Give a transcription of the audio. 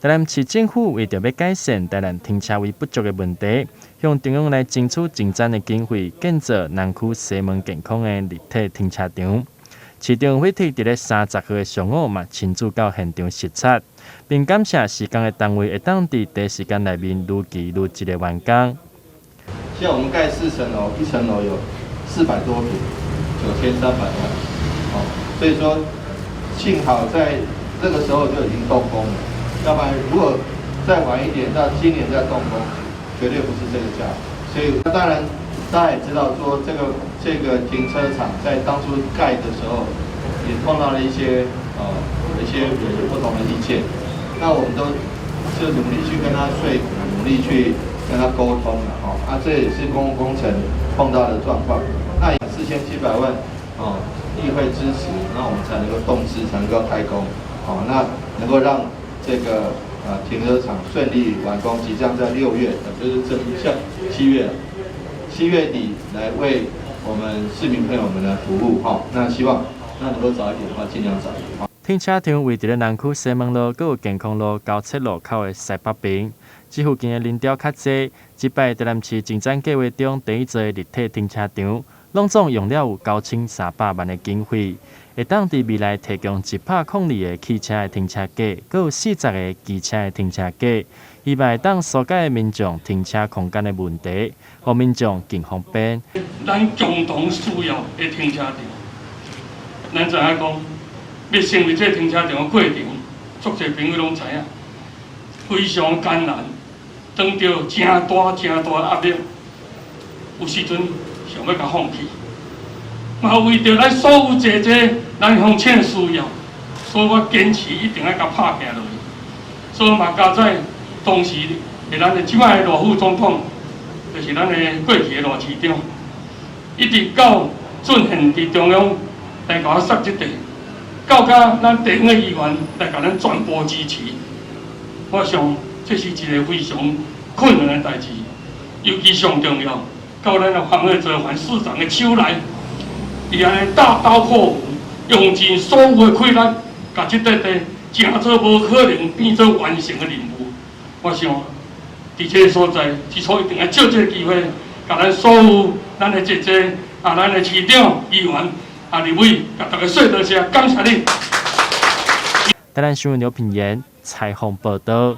台南市政府為著欲改善台南停車位不足的問題，向中央來爭取前瞻的經費，建造南區西門健康的立體停車場。市長惠特佇咧30號的上午嘛親自到現場視察，並感謝施工的單位會當佇短時間內面如期如質的完工。像我們蓋四層樓，一層樓有400多坪，9300萬，哦，所以說幸好在這個時候就已經動工了，要不然如果再晚一點，到今年再動工，絕對不是這個價。所以當然大家也知道，說這個停車場在當初蓋的時候，也碰到了一些有不同的意見，那我們都就努力去跟他說服，努力去跟他溝通了，哈，啊，這也是公共工程碰到的狀況。那4700萬，哦，議會支持，那我們才能夠動資，才能夠開工，哦，那能夠讓這個停車場順利完工，即將在6月，就是這下7月，7月底來為我們市民朋友們來服務，哈，那希望那能夠早一點的話，盡量早一點。停車場位佇咧南區西門路，閣有健康路交切路口的西北邊，這附近的人潮較濟。這擺台南市前瞻計劃中第一座立體停車場，攏總用了有9300萬的經費，會當佇未來提供102個汽車的停車格，閣有40個機車的停車格，希望會當紓解民眾停車空間的問題，予民眾更方便。咱共同需要的停車場，咱知影講，欲成為這個停車場的過程，足濟朋友攏知影，非常艱難，當著誠大誠大的壓力，有時陣想欲共放棄，嘛為著咱所有濟濟咱鄉親的需要，所以我堅持一定愛共拍拚落去。所以嘛，佳哉當時的咱的這擺的賴副總統，就是咱的過去的賴市長，一直到進獻佇中央來共我殺這塊，到甲咱地方的議員來共咱全部支持，我想這是一個非常困難的代誌，尤其上重要，到咱的黃偉哲黃市長的手來，伊按呢大刀闊斧，用盡所有的氣力，共這塊地成做無可能變做完成的任務。我想，佇這個所在，這次一定愛藉這個機會，共咱所有咱的姐姐啊，咱的市長、議員啊、立委，共大家說多謝，感謝你。台南新聞劉品言採訪報道。